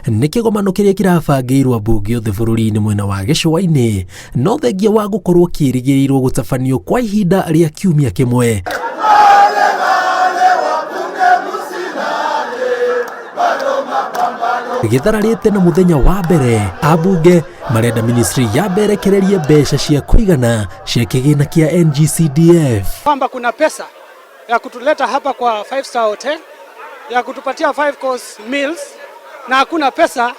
Nĩ kĩgomano kĩrĩa kĩrabangĩirwo ambunge othe bũrũri-inĩ mwena wa gĩcũa-inĩ, no thengia wa gũkorwo kĩrĩgĩrĩirwo gũtabanio kwa ihinda rĩa kiumia kĩmwe. Gĩthararĩte na mũthenya wa mbere, ambunge marenda ministry yambe ĩrekererie mbeca cia kũigana cia kĩgĩna kĩa NGCDF. Kwamba kuna pesa ya kutuleta hapa kwa five star hotel ya kutupatia five course meals na hakuna pesa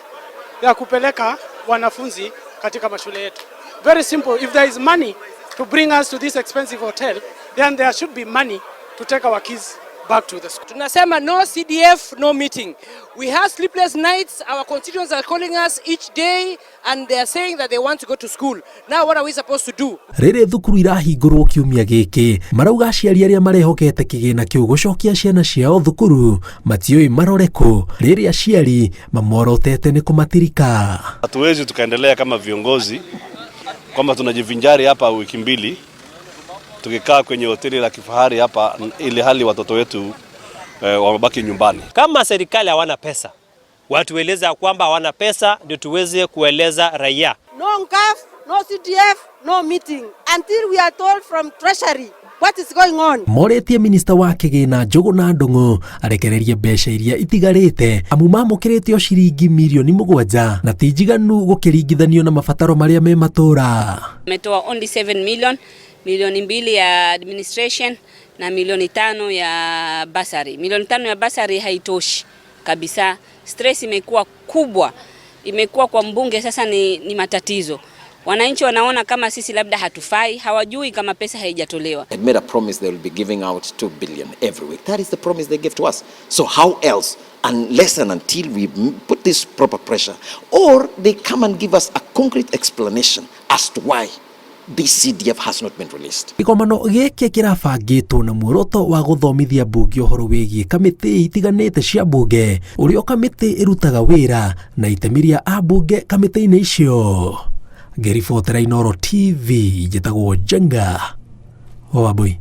ya kupeleka wanafunzi katika mashule yetu. Very simple, if there is money to bring us to this expensive hotel, then there should be money to take our kids back to the school. Tunasema no CDF, no meeting. We have sleepless nights. Our constituents are calling us each day and they are saying that they want to go to school. Now what are we supposed to do? Rĩrĩ thukuru irahingũrwo kiumia gĩkĩ, marauga aciari arĩa marehokete kĩgĩna kĩu gũcokia ciana ciao thukuru matiũĩ marore kũ, rĩrĩ aciari mamorotete nĩ kũmatirika. Hatuwezi tukaendelea kama viongozi kwamba tunajivinjari hapa wiki mbili tukikaa kwenye hoteli la kifahari hapa, ili hali watoto wetu wamebaki nyumbani. Kama serikali hawana pesa, watueleza kwamba hawana pesa ndio tuweze kueleza raia. No NGAAF, no CDF, no meeting until we are told from Treasury what is going on. Morĩtie minista wa kĩgĩna Njũgũna Ndung'u arekererie mbeca iria itigarĩte, amu mamũkĩrĩte o ciringi mirioni 7 na ti njiganu gũkĩringithanio na mabataro marĩa me matũra. Ametoa only 7 million, milioni 2 ya administration na milioni 5 ya bursary. Milioni 5 ya bursary haitoshi kabisa. Stress imekuwa kubwa, imekuwa kwa mbunge sasa ni matatizo. Wananchi wanaona kama sisi labda hatufai, hawajui kama pesa haijatolewa. Had made a promise they will be giving out 2 billion every week. That is the promise they gave to us. So how else, unless and until we put this proper pressure, or they come and give us a concrete explanation as to why this CDF has not been released. Kĩgomano gĩkĩ kĩrabangĩtwo na muoroto wa gũthomithia mbunge ũhoro wĩgiĩ kamĩtĩ itiganĩte cia mbunge, ũrĩa o kamĩtĩ ĩrutaga wĩra na itemi rĩa ambunge kamĩtĩ-inĩ icio. Ngĩribotera Inooro TV, njĩtagwo Njenga wa Wambui.